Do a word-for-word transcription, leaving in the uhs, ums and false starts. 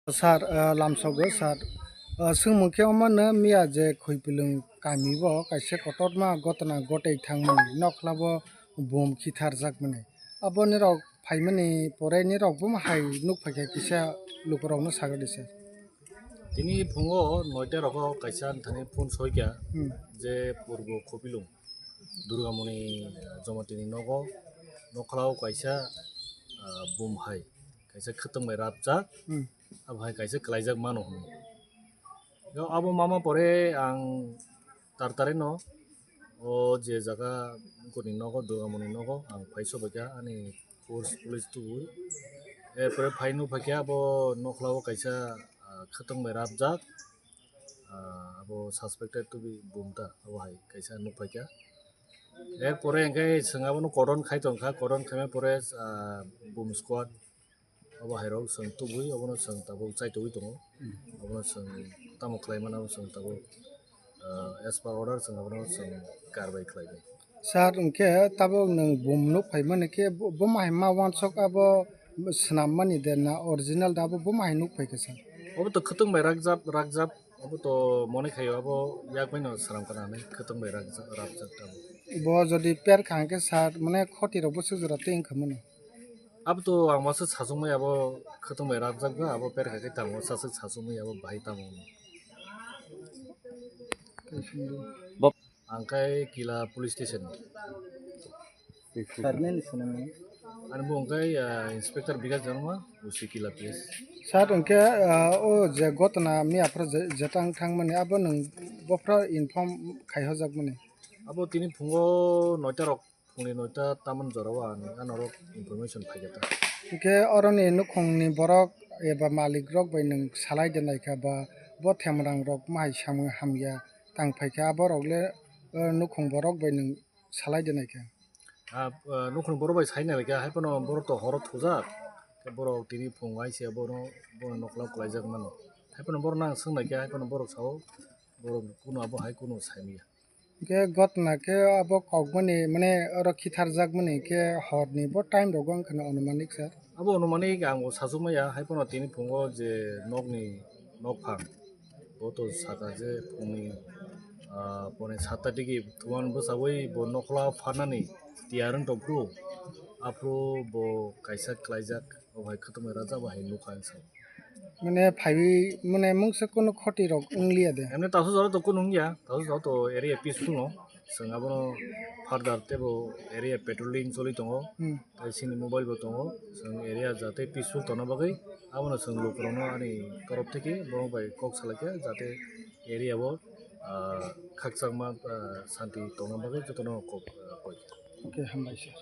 Sir, ah, lamsogo sir. Ah, swngmung khe omo no miya je Khwipilwng kami o kaisa kotorma gotna gotwi thangmani, nokla o bom khitharjakmani. Aboni rok phaimani pore ni rok bo hai nuk phaikha kisa lukurokno sagadi sir. Tini phungo noita rogo kaisa ani thani phone soikha Hmm. je Purbo Khwipilwng Durgamoni Jomatini nogo nokla o kaisa, ah, bom hai kaisa khwtwng bai rapjak. Hmm. Abo hai kaisa kwlaijak mano hwnwi. Yo, abo mama pore ang tartari no o je jaga boni nogo, Durgamoni nogo ang phai sobaikha ani force police tubui. Erpore phai nuk phaikha abo nokla o kaisa, ah, khwtwng bai rapjak, ah, abo suspected to be bumta abo hai kaisa nuk phaikha. Erpore hwnkhe chwng abono cordon khai tongkha, cordon khaima pore, ah, bum squad abo hairok chwng tubui, abono chwng tabuk chaitugwi tongo. Abono chwng tamo khlai mano, abono chwng tabuk, ah, as per order chwng abono chwng karbai khlai bai. Sir, hwnkhe tabuk nwng bum nuk phaimani khe bo, bo mahai ma wansok abo swnammani de na original da abo bo mahai nuk phaikha sir? Obo to khwtwng bai rakjak, rakjak, obo to mone khaio abo yak bai no swnam kana hinwi khwtwng bai rakjak, rakjak tabuk. Bo jodi per kha hwnkhe sir, mane khoti rok bwswk jora tei wngkha mano? Abo to ang masa sachukmai abo khwtwng bai rakjak ba, abo per kha khe tamo saswk sachukmai abo bahai tamo. Bo- Ang khai Kila police station. Sir, nini swnamwi? Ani bo hwnkhe, ah, Inspector Bikash Debbarma, O C Kila P S. Sir, hwnkhe, ah, o je gotna miya phra je, jeta wng thangmani abo nwng bophra inform khaihojakmani? Abo tini phungo noita rok Phungni noita tamoni jorao ani anorok information phaikha ta. Hwnkhe oroni nukhungni borok eba malik rok bai nwng salai de naikha ba bo themrang rok mahai samung hamya tang phaikha, aborok le, eh, nukhung borok bai nwng salai de naikha. Ah, ah, nukhung borok bai sai naikha, haiphano borok to horo thujak, tei borok tini phung hai se bono, bono nokla kwlaijak mano. Haiphano borok nang swng naikha, haiphano borok sao, borok kunu abo hai kunu saimaya. Hwnkhe gotna khe abo kokmani, mane, oro khitharjakmani khe horni bo time rogo wngkha na onumanik sir? Abo onumanik ang bo sachukmaya, haiphano tini phungo je nokni nokphang, bo to saka je phungni, ah, pone satta digi thuman bwchaui bo nokla pharnani tiyar wng tongphuru, aphuru bo kaisa khlaijak. Obo hai khwtwmai rajak bai hai nukha ang sao. Mane phaiwi, mane mungsa kunu khoti rok wngliya de? Emne tasu jora to kunu wngya, tasu jora to area peaceful no. Chwng abono further tebo area patrolling choli tongo. Hmm. Tai chini mobile bo tongo. Chwng area jate peaceful tongna bagwi abono chwng lukurokno ani torop theke borok bai kok salaikha jate area o, ah, khakchangma, ah, santi tongna bagwi jotono kok, ah, koi. Okay, hambai sir.